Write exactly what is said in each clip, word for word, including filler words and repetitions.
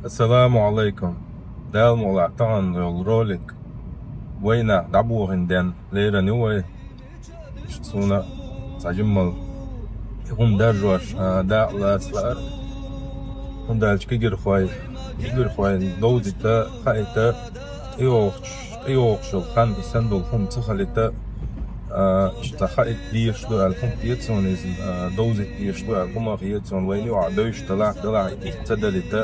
Ассаламу Ӏалайкум. Дала мукъ лахь, тахана йолу ролик вайнах дӀабохийна ден лерина ю вай. Иштта суна цхьа жиммал и хӀума даржош, а, дакъа лаца лаара. ХӀунда аьлча кегирхой, кегирхойн довзийта, хаийта, тӀейогӀуш, тӀейогӀуш йолу хан и санна долу хӀума ца хилийта, а, иштта хаийта дезаш ду аьлла хӀума хета суна иза, а, довзийта дезаш ду аьлла хӀума хета суна, вайна юкъахь девзаш далахь, далахь и итт ца далийта,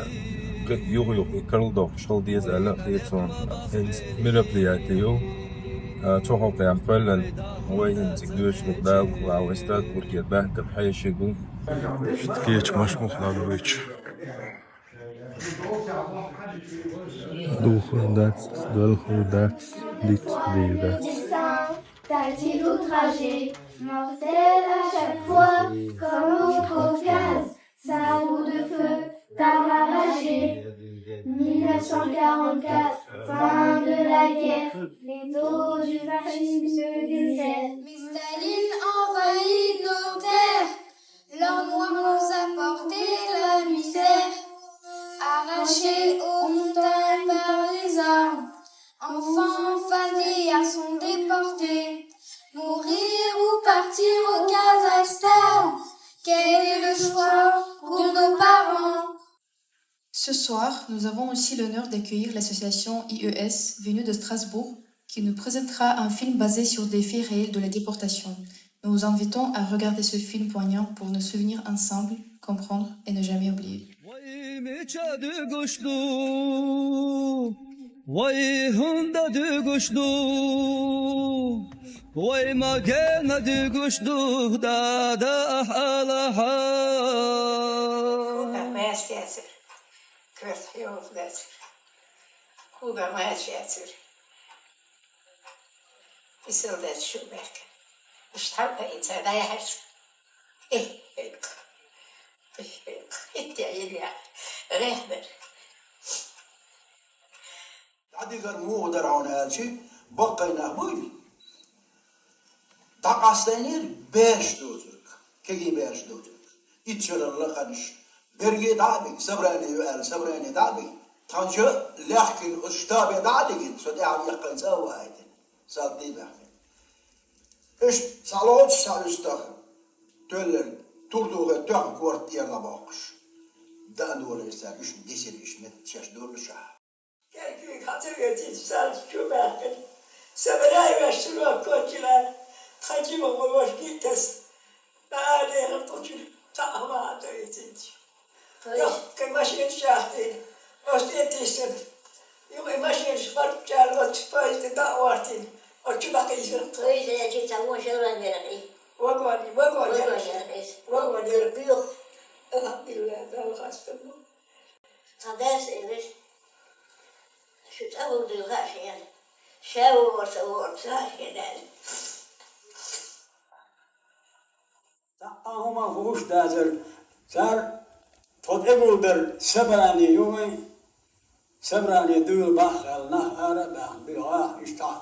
кхин а юха-юха и карладоккхуш хила деза аьлла хета суна. ХӀинца мероприяти ю. А, цу хьокъехь кхоьллина вай хӀинца цига доьшург Дала мукъ лахь вай Страсбургера баьхкина хьеший бу. Кечамаш муха лалуьйтуш. Духур дац, далхур дац, диц дийр дац. Tactique au trajet, mortel à chaque fois, comme au Caucase, sabre de feu, t'arraché. Mille neuf cent quarante-quatre, fin de la guerre, les taux du fascisme se desserrent. Mais Staline envahit nos terres, leur noir nous a porté la misère, arrachés aux montagnes par les armes, enfants, femmes, vieillards sont déportés. Mourir ou partir au Kazakhstan, quel est le choix pour nos parents ? Ce soir, nous avons aussi l'honneur d'accueillir l'association I E S, venue de Strasbourg, qui nous présentera un film basé sur des faits réels de la déportation. Nous vous invitons à regarder ce film poignant pour nous souvenir ensemble, comprendre et ne jamais oublier. Вай мича дуьгуш ду, вай хӀунда дуьгуш ду, вай ма гена дуьгуш ду, дада ахь алахьа. Кхуьга маьрша яцара, коьрта хьоьгӀуш дацара. Кхуьга маьрша яцара. Исалдерчу шу баьхкина. Иштта хьалха и ца дӀаяхьаш. Эхь, эхь, эхь, эхь, хӀетте йилла гӀехбар. ДӀадигар муха дара хьуна аьлча, баккхий нах буй? ДӀакъастийнера беш доцург, кегий беш доцург. Итт шарал лакхарнаш берриге дӀа а бига, собрание ю аьлла, собрание дӀа а бига. Тханча лехкина оцу штабе дӀа а дигина, со тӀаьхьа веккхина ца а ваийтина, салтий баьхкина. Иштта схьалоцуш схьа уьстагӀ тоьлларг, туртухе тоьхна корта тӀера дӀабоккхуш, даа долийра цара, уьш дисира, уьш метта шаьш доллушехь. Кегий хьан ца вецийча, царна чу баьхкина. Собрание веш ца лоьхучу коччуьра, тхан жима гӀо ваша гиттас, бӀаьрдехьа тхо чу цхьаъ хӀума хьан ца вецийча. Йо, кхин машенаш яхтийна, оцу тӀе а тиссина. Юха и машенаш барт чара оцу поезде дӀа а гӀортийна, оцу чу дӀакхийсира. Поезде яьлча цхьа вон шарван вера и. Вагон, вагон Вагон яра. Яра иза. Вагон яра. Буьйху. Алхьамдулиллахь, Далла хастам бу. Цхьа дас элира: «Шу цӀа хӀума дуьйла хаьа шена? Ша вогӀур, ца вогӀур ца хаьа шена», – аьлла. Цхьа а хӀума хууш дацара. Цара тхо тӀегулбелла собрание ю вайн, собрание дуьйла баххал нах ара а баьхна, буьйху, иштта,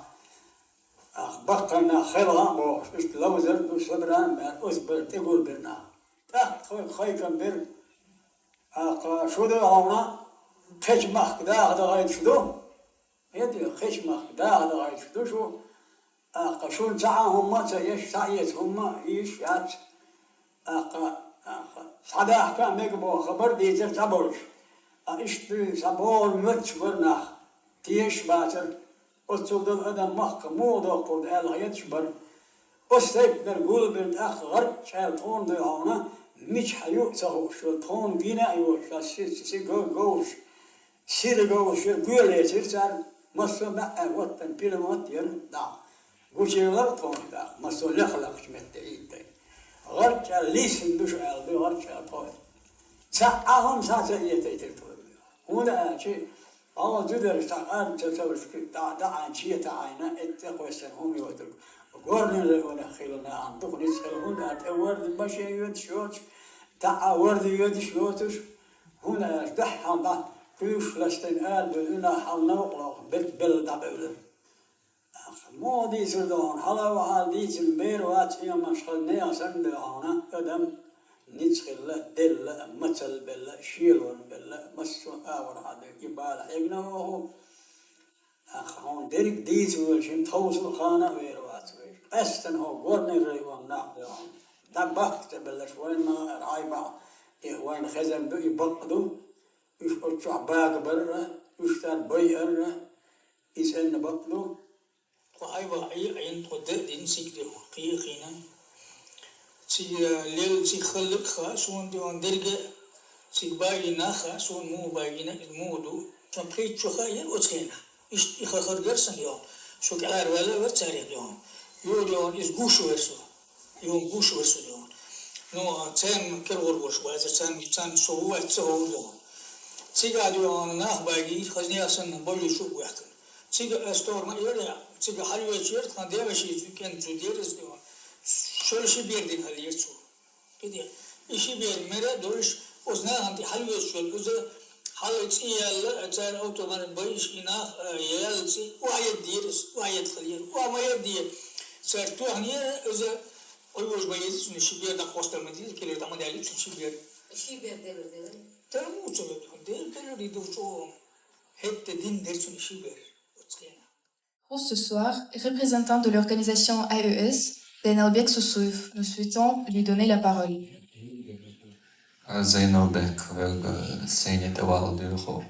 ах, баккхий нах хила а бохуш, иштта ловзар а ду собрание, оцу бер тӀегулбелла нах. ТӀаккха тхоьга кхайкхам бира, ах, шу ду хьуна, кхечу махка даха дахийтуш ду. ХӀета, кхечу махка даха дахийтуш ду шу, тӀаккха шуна цхьа а хӀумма а ца еш, цхьа а эца хӀумма а йиш яц, тӀаккха, тӀаккха схьадахка а мега боху хабар дийцира цхьаболчу. Ткъа иштта дуьйна схьабогӀург моьттуш бара нах, тешаш бацара, оццул долу адам махка муха доккхур ду аьлла хеташ бара. Оцу тайпанара гулбелла тӀаккха гӀарчӀ аьлла тхуна дуй хьуна, мичахь ю а ца хууш йолу, тхуна гина а йоцуш, ша си, си, си го-, говш, сира говш йолу гоьле эцира цара, массо а баьӀ а оттан, пиламат а яра дӀа. Гучуелара тхуна тӀаккха, массо а леха-лехачу метте Ӏийттина. ГӀарчӀ аьлла лийсина ду шу аьлла, дуй гӀарчӀ аьлла тхо. Цхьа а хӀума схьа ца этийтира тхо. ХӀунда аьлча, хьо зударша цхьа къам ца совлуш, дӀа-, дӀаӀайна, чета Ӏайна, эццӀа кхоьссина хӀума йоцург. Горнин районехь хилла нахана дукха ницкъ хилла, хӀунда аьлча тӀе вордан машен йоьдуш йоцуш, таӀа вордан йоьдуш йоцуш, хӀунда аьлча дуьххьал дӀа куьйгаш ластийна ара дуьйна, нах хьал новкъа лохуш, бет белла дӀабевлира. Муха дийцар ду хьуна, хьала а вахьа дийцина бер вац, Ӏемаш хила нехан санна ду хьуна, адам ницкъ хилла, делла, мацалла белла, шелон белла, массо а Агӏор хьадерг и бала хьегна ваху. Ах, хьуна дерриг дийца вуьйлуш, хӀинца тховсал хана а вер вац вай. Къаьстина хьо горнера район нах ву хьуна. ДӀа бахка ца беллаш вайна ма хаара, хьай бахьа, и вайна хезар ду, и бакъ ду. Уьш оццу чохь багабарра, уьш цара байарра, и санна бакъ ду. Тхо хьай бахьа Ӏе а Ӏийна, тхо де а дина, цига де хьуна, кхин а кхийна. Цига лелла, цига хилларг а хаьа суна, де хьуна, дерриге а, цига баьгий нах а хаьа суна, муха баьгийна, иза муха ду. Сан пхийтта шо хаьа яра оцу хенахь. Иштта и хахар гар сан, де хьуна. Со кӀелхьарваьлла а вара царех, де хьуна. Юха, де хьуна, иза гуш вара со. Юха гуш вара со, де хьуна. Ну, царна кара гӀур болуш бацара, царна, царна со ву вац ца ховра, де хьуна. Цигахь, де хьуна, нах баьгий, хазна санна, божий шу а гохкана. Цига ас товр ма элира, цига хьалавечера, тхан деваши цу кӀентан цу дерриза тӀе ван. Шел ши бер дина хьаллера цо. Кхидех. И ши бер мера а долуш, оцу нахана тӀе хьалавеччул, иза хьала цӀе яьлла, цара автомобиль байш и нах, а, яьлла цӀе, охьаеддера иза, охьаедда хилера, охьа ма еддера. Цара тоьхнера иза, ойуж ма еза цунна ши бер, дӀакхостар ма деза, килира дӀа ма даьлла цунна ши бер. Ши бер делар, делар? Тара муха ца вега, делар, делар, и ду чӀогӀа. ХӀетта дин дара цунна ши бер оцу хенахь. Pour ce soir, représentant de l'organisation A E S, Зайналбек Сусуев, nous souhaitons lui donner la parole. Зайналбек, верга, сцени тӀе вала дуьйху.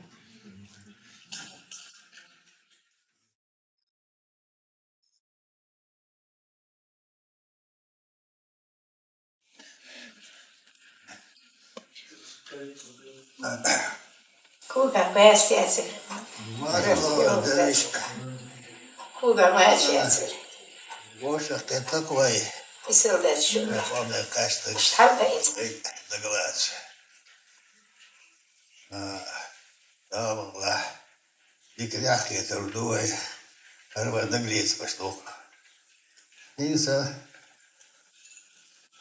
Кога маьрша яцара? Маьрша яцара. Кога маьрша яцара? Вовшах тӀе таквай. Исалдачу. Кога каштагаш. Дагалач. А, Дала мукъ лахь, дика яхкхетар ду вай, хӀара вай дагалецамаш дукха. ХӀинца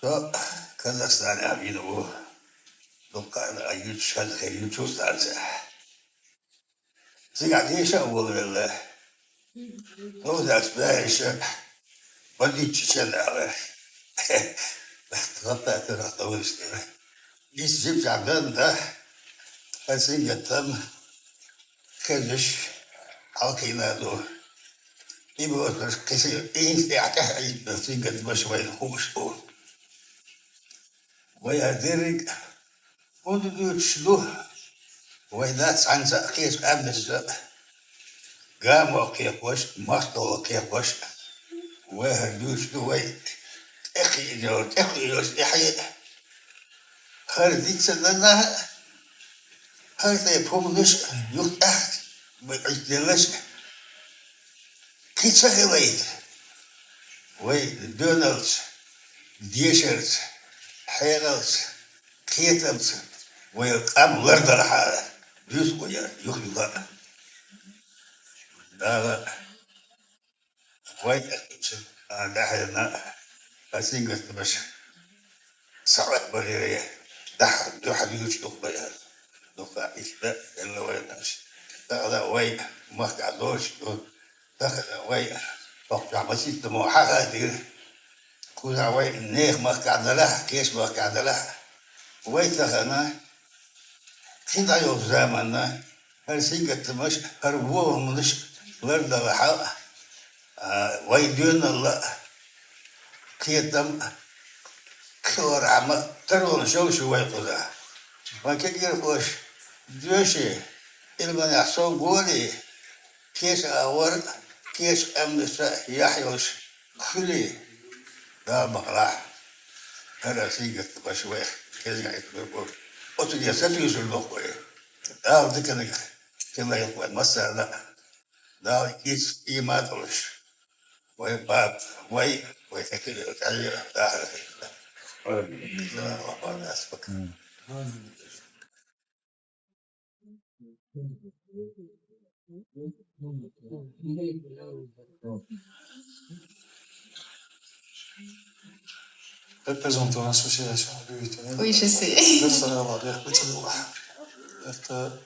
со Казахстанехь вина ву, дукха а юьтуш хазахе ю Чустарцехь. Цигахь деша а волавелла. Товдас баьрша, бадичча чен ала. Тхатта тера товдас тера. Ис жиб жагдан да, хасин гаттан, хезиш, хьалкхийна ду. И бохурш кхиси, и инс тӀехь тӀехь айдна, сингат баш вайн хууш бу. Вай а дерриг, ХӀунда дуьйцуш ду? Вай дац цхьаьнца а кхечу къаьмнашца а, гамо кхайкхош а, махкахула кхайкхош а. Вай хӀара дуьйцуш ду, вай тӀекхиъна йолу, тӀекхиъна йолуш тӀаьхье а. ХӀара диц ца даннехь а, хӀара тайпа хӀуманаш а, юха тӀаьхьа вай Ӏиттаделлаш а. Кхин ца хилийта, вай доьналлица, дешарца, хьекъалца, кхетамца вай къам лардархьама, дуьйцу кху яра юха-юха а. Дала вай тӀехь а, дӀахьарна а, хьан сингаттамаш. Сахьат барире, дахьа, дуьхьа дуьйцуш дукха бара. Дукха иштта элла вайнаш. Тахана вай махкахь доцуш ду. Тахана вай хӀокху маситтамо хьахадира. Кхузахь вай нехан махкахь далахь, кхечу махкахь далахь. Вай тахана, кхин дӀа йолчу заманна, хӀара сингаттамаш, хӀара вон хӀуманаш лардала хьал а, а, вай доьналла а, кхетам а, кхиорхьама а, таронаш йолуш ю вай кхузахь. Вайн кегийрхоша доьший, Ӏилманехь сов гори, кеша агӀор а, кеша къаьмнашца а яхь йолуш хуьлий, Дала мукъ лахь, хӀара сингаттамаш вай кхезга хӀитталур бу. Оцуьнга сатуьйсур ду-кх вай. Дала диканиг хила йилла вайн массарна а. Дала кийча ийман а долуш. Вай баб, вай, вай хӀекхиъ тӀаьхье дахар хилла. Амин. Représente l'association. Oui, je sais.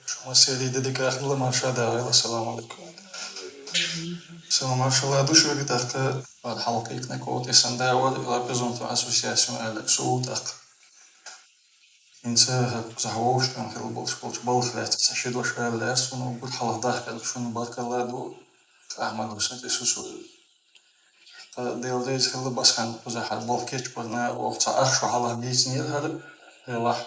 Шу массеран а дика дика ахь ду, маршалла, Дала, ассаламу алейкум. Салам, маршалла ду шуьга, тӀаккха хьалкхийкхинарг кху тӀе сан да вара, représente l'association аьлла, шу ву тӀаккха. ХӀинца хӀара кхузахь вовшахтоьхна хилла болуш болчу балхах лаьцна сан ши дош ала лаьара суна, уггар хьалха дахкалла шуна баркалла ду, тӀаьхьа ма ду сан тӀе сусу. Ткъа Дела реза хилла, Басхан, кхузахь хӀара болх кечбарна, оха цхьа ах шо хьалха бийцинера хӀара, делахь.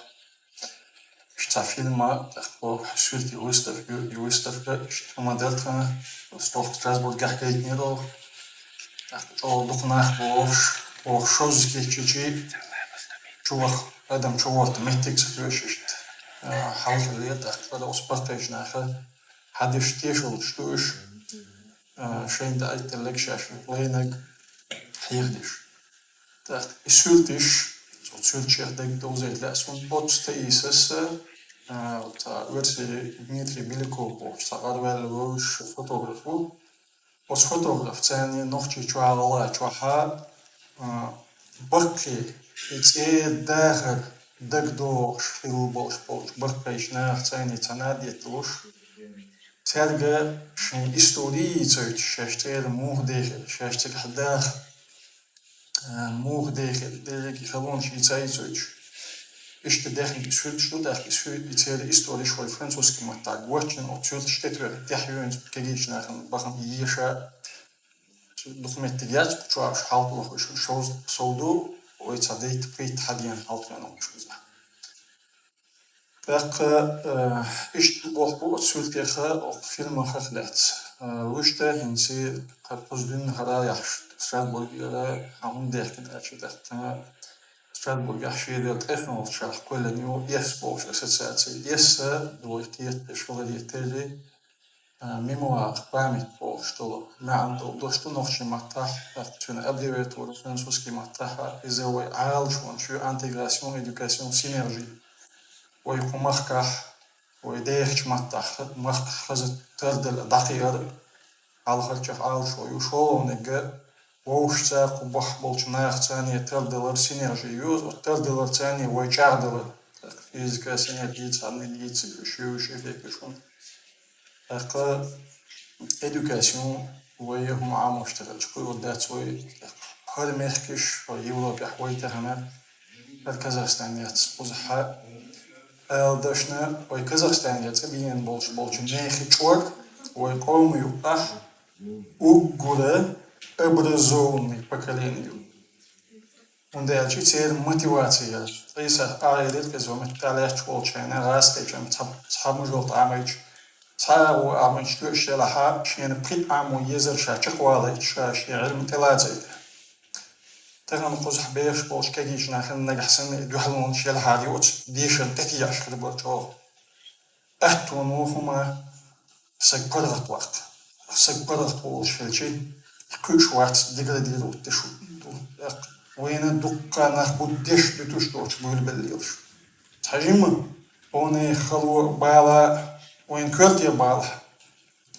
Иштта цхьа фильм а, тӀаккха оха суьртийн выставка ю, и выставка иштта хӀума дара тхуна, оцу тоху Страсбургехь гайтинера оха. ТӀаккха чӀогӀа дукха нах бу оха, оха шозза кечйичи, чуваха адам чугӀорта меттиг ца тоьуш иштта, а, хьалхалера, тӀаккха хӀара оцу бархӀ кхечу наха хьадеш тешаллаш ду уьш, а, шайна даийтинарг шаьш лайнарг хьехадеш. ТӀаккха и суьрташ, цу суьрташех дагадовзийта лаьа суна, оцу Таисас, а, цхьа оьрсийн Дмитрий Беляков бохучу цхьа къарваьлла вевзаш фотограф ву. Оцу фотографаца нохчий чохь а, гӀалгӀай чохь а, а, баккхий, и цӀера дахар дагадогӀуш хилла болуш болчу бархӀ кхечу нахаца цхьаьна детталуш, цаьрга шайн истори йийцуьйтуш, шаьш цӀера муха дехира, шаьш цигахь даха, а, муха дехира, дерриге халонаш йийца йийцуьйтуш. Иштта даьхна и суьрташ ду, тӀаккха и суьр-, и церан историш вай французский маттахь гочйина, оцу суьрташ тӀетоьхна, тӀаьхьа йоьнца кегийчу нахана бахана еша. Цу дукха меттиг яц, кху чохь уьш хьалта лохуш, шовзткъа сов ду, вай цхьа дейтта-пхийтта хьадеана хьалта веана уьш кхузахь. ТӀаккха, э, иштта болх бу оцу суьртех а, оцу фильмах а лаьцна. Э, вуьшта хӀинца кхуза дуьйна хӀара яхьаш, Страсбургера хьан хӀунда даьхкина аьлча, тӀаккха Страсбургехь шен дела тӀехнолчарах кхоьллина ю эс бохуш ассоциаци. Эс а, вай кхеташ хиларе терра, а, мемуар, память бохуш долу маьӀна долу дош ду нохчийн маттахь, тӀаккха цуьнан аббревиатура французский маттахь, иза вай Ӏалашонаш ю, Intégration, Éducation, Synergie. Вай кху махкахь, вай дехачу маттахь, махкахь хаза тардала дӀакхиар, хьалхарчех Ӏалашо ю, шолгӀаниг а вовшашца кху бахь болчу нахаца тардалар, синержи ю, оцу тардаларца вай чӀагӀдалар. ТӀаккха физика, синергия, цхьанна йийца, уьш ю, уьш эффекташ хӀума. ТӀаккха Education вай хӀума Ӏамош тахана кхуьур дац вай, тӀаккха хӀара мехкаш вай Европехь вай тахана, хӀара Казахстан яц кхузахь а. Ала дашна, вай Казахстане цӀа бийна болуш болчу нехан чкъор вай къоман юкъахь уггар образованный поколение ю. ХӀунда аьлча церан мотиваци яра. Ткъа и сахьт Ӏа а елира, иза метта лаьтташ волчу хенахь гӀазкхича цхьа, цхьа мужал тӀе Ӏамайча, цхьа агӀо Ӏамайча тоьаш елахь а, шена пхи Ӏамо езар ша чекхвалийта, ша шен Ӏилма тӀелацийта. Тахана кхузахь бехаш болчу кегийчу нахана нагахь санна и дуьхьалонаш елахьара ю оцу дешарна тӀетеӀаш хир бара чӀогӀа. Аьтту ву хӀума саг паргӀат ваккха. Саг паргӀат волуш хилча, кхуьуш вац, деградировать деш ду. ТӀаккха вайна дуккха нах бу деш дуьтуш доцуш буьйлабелла лелаш. Цхьа жимма, вайна хало бала, вайна коьрте бала.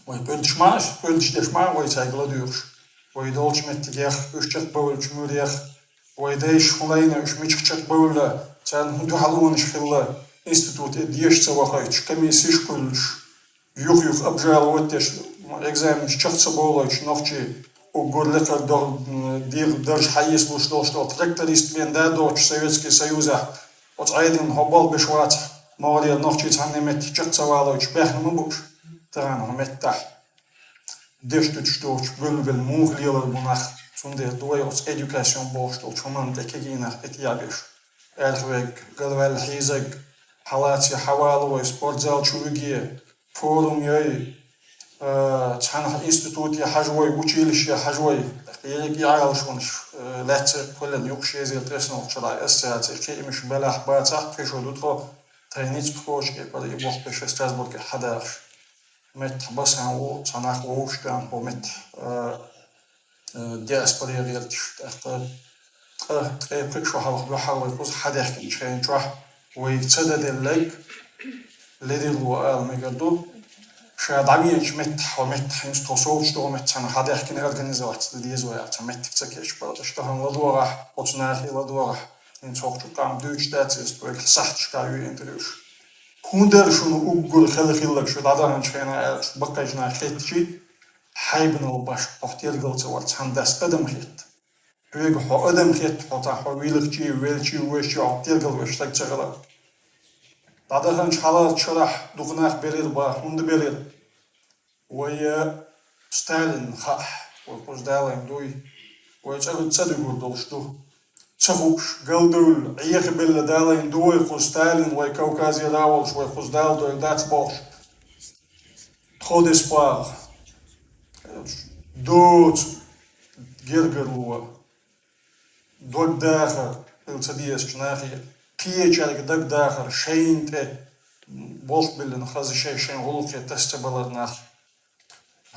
Вай пӀуьрдаш ма аша, пӀуьрдаш деш ма вай цаьрга ладуьйгӀуш. Вай долчу меттигех, уьш чекхбевллачу муьрех, вай дайша хӀун лайна, уьш мичахь чекхбевлла, царна хӀун дуьхьалонаш хилла, институте деша ца вахийтуш, комиссеш кхуьллуш, юх-юха обжаловать деш, экзаменаш чекх ца бовлийтуш нохчий, уггар лекхара догӀ-, дегӀан дарж хьаэцалуш долуш долу тракторист бен да доцуш Советский Союзехь, оцу Ӏедална хьо болх беш вацахь, могӀарера нохчий цхьанна меттиг чекх ца валийтуш баьхна ма бу уьш, тахана хӀун меттахь. Деш дуьтуш доцуш буьйлабелла муха лелар бу нах, цундела ду вай оцу Education бохуш долчу хӀуманна тӀе кегий нах тӀетеӀабеш. Аьрхверг, галваьлла хьийзарг, хьалаца хьавала вай, спортзал чу виге, форум йой, а, цхьанхьа институте хьажа вай, училище хьажа вай. ТӀаккха ерриг и Ӏалашонаш, а, лаьцна кхоьллина ю-кх ши эзар ткъеснолгӀачу шарахь ассоциаци, кхиамаш белахь бацахь, кхин шо ду тхо, тхайн ницкъ кхочу кепара и болх беш Страсбургехь хьадахаш. Меттахь Басхан ву, цхьа нах вовшахтоьхна хӀокху меттахь, а, а, диаспоре гӀерташ. ТӀаккха ткъа, ткъе пхи шо хьалха дуьххьара вай кхуза хьадаьхкинчу хенан чохь вайга ца дан делларг ледарло ала мегар ду. Ша дӀавеанчу меттахь, хӀокху меттахь хӀинца тхо совцуш долу меттахь цхьаьна хьадаьхкина организаци дан деза вай аьлла, цхьа меттиг ца кечбара. Аша тахана ладогӀахь, оцу нахе ладогӀахь, хӀинца хӀокху чу къам дуьйцуш дац иза, вайгахь сахьташкахь ю интервьюш. ХӀун дара шуна уггар хала хилларг шу дӀадаханчу хенахь аьлла, баккхийчу наха хеттачи, хьайбанал башха хьох тергал ца вар цхьана дас адам хетта. Хьоьга хьо адам хетта, хьо цхьа хьо вилхчий, велчий, вешчий хьох тергал веш стаг ца хилар. ДӀадаханчу хьалхарчу шарахь дукха нах белира бах, хӀунда белира? Вай Сталин хаахь, вай кхуза далийна дуй, вай цӀа, цӀа дуьгур долуш ду. Ца хууш, галдевлла, Ӏехабелла далийна ду вай кхуза Сталин, вай Кавказера а волуш, вай кхуза дала дойла дац бохуш. Тхо деза пагӀа. Доцу гергарло, догдахар, хила ца дезачу нахе, кхечаьрга дагдахар, шайна тӀе болх биллина хаза шай, шайн гӀуллакхе таса ца балар нах.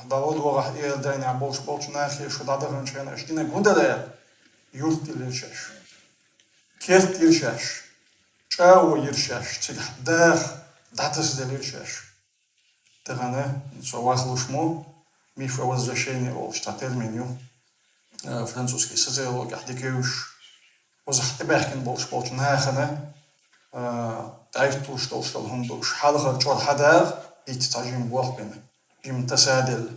ДӀа вадогӀахь Иорданехь болуш болчу нахе шу дӀадаханчу хенахь аша динарг хӀун дара аьлла? Юрт йиллира шаьш. Керт йира шаьш. ЧӀагӀо йира шаьш. Цигахь даха дӀатасаделира шаьш. Тахана со вахлуш мо, мифовозрождение олуш цхьа термин ю, а, французский социологехь дика евзаш. Кхузахь тӀебаьхкина болуш болчу нахана, а, тӀаьхьитталуш долуш долу хӀума долуш. Хьалхара чӀор хьадаха, ицца цхьа жима болх бина, жима тасаделла.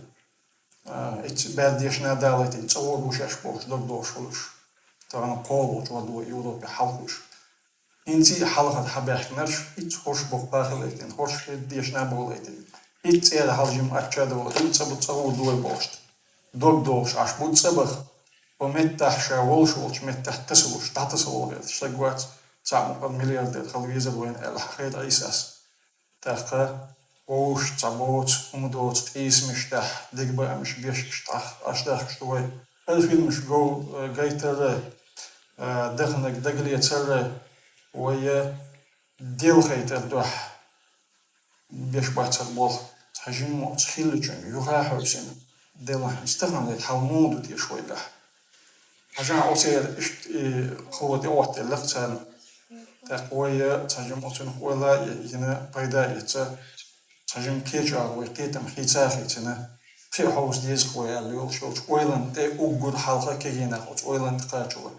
А, ицца баьрла дешна далийтина, цӀа вогӀуш аш болуш дог дохуш хуьлуш. Тахана кхоалгӀа чӀор ду Европе хьалхуш. ХӀинца а хьалхара хьабаьхкинарш, ицца хӀорш боккха хилийтина, хӀорш хӀетта дешна болийтина. Ицца цӀера хьалжима ачча а довла, хӀинца цӀа бу, цӀа гӀур ду вай бохуш. Дог дохуш Ӏаш бу цӀа баха. Хьо меттахь ша волуш волчу меттехь тасалуш, дӀатасавала гӀерташ стаг вац, цхьаъ мукъан миллиардер хила везар вайна аьлла, хьахийта Ӏийсас. ТӀаккха вовшашца боцу, хӀума доцу къийсамаш тӀехь, дегабаамаш беш иштта Ӏаш дахкаш ду вай. Ара фильмаш гов-, гайтарра, а, даханарг дагалецарра, вай делхайтар дуьхьа беш бацар болх. Цхьа жимма оцу хиллачун юха а хьевсина, делахь стагана вай хьал муха ду теша вайгахь? Хьажахь, оцеран иштта и кхо тӀе оттаелла-кх царна. ТӀаккха вай цхьа жимма оцунах ойла а йина, пайда а эцна, цхьа жимма кхечу агӀор вай кхетам хийца а хийцина, кхин а хьовса деза-кх вай аьлла йолуш йолчу ойланна тӀе уггар хьалха кегийнах оцу ойланна тӀе кхачо вай.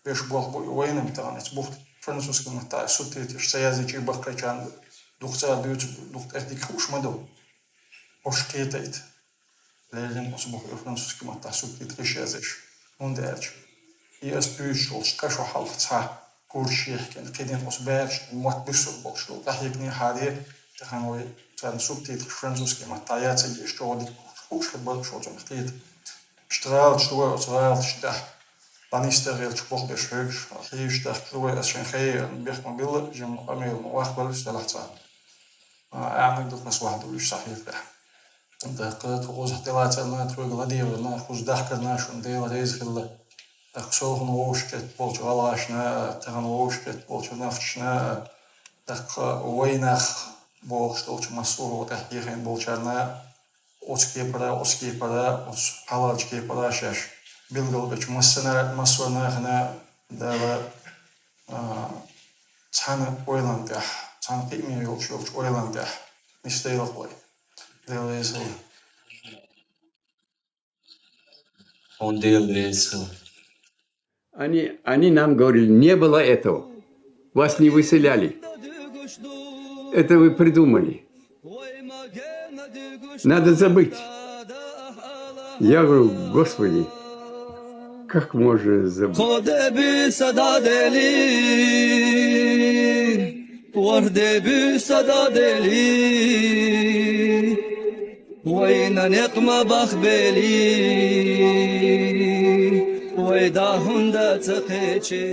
Беш болх бу и вайна-м тахана, эцу бух французский маттахь субтитраш ца язйича а баккхийчарна дукха цара дуьйцург дукха тӀе дика хууш ма ду. ХӀорш кхетайта. Леррина оцу бухахь французский маттахь субтитраш язъеш. ХӀунда аьлча и ас буьйцуш волчу тӀе шо хьалха цхьа курсаш яхкина, кхидерг оцу баьрчу мотт буьссур болуш долу къахьегнехьара, тахана вай царна субтитраш французский маттахь яцийча, чӀогӀа дика хууш хир бара шуна цунах кхета. Иштта гӀалаташ ду вай оцу гӀалаташна тӀехь. ДӀанисдала гӀерташ болх беш хьоьгуш, хьийзаш дахкаш ду вай, ас шайн хеен бехк ма билла, жимма къамел ма ваккхавелла, делахь царна. А, аьннарг ду-кх ас ваха долуш схьахетарехь. ТӀаккха тхо кхузахь тӀелацарна, тхоьга ладегӀарна, кхуза дахкарна шуна Дела реза хилла. ТӀаккха селхана вовшахкхетта болчу гӀалгӀашна а, тахана вовшахкхетта болчу нохчашна а, тӀаккха вайнах бохуш долчу массо а тӀехь тӀехийна болчарна а, оцу кепара, оцу кепара, оцу хьалхарчу кепара шаьш билгалбечу массана-, массо а нахана Дала, а, цхьана ойланна тӀехь, цхьана кхиаме йолуш йолчу ойланна тӀехь нисдойла-кх вай. Дела реза хуьлда. Он Дела реза хуьлда. Они, они нам говорили: «Не было этого. Вас не выселяли. Это вы придумали. Надо забыть». Я говорю: «Господи, как можно забыть?» Кхо де буьйса дӀаделира, ворхӀ де буьйса дӀаделира. Вайна некъ ма бахбели, вай дӀа хӀунда ца кхечи?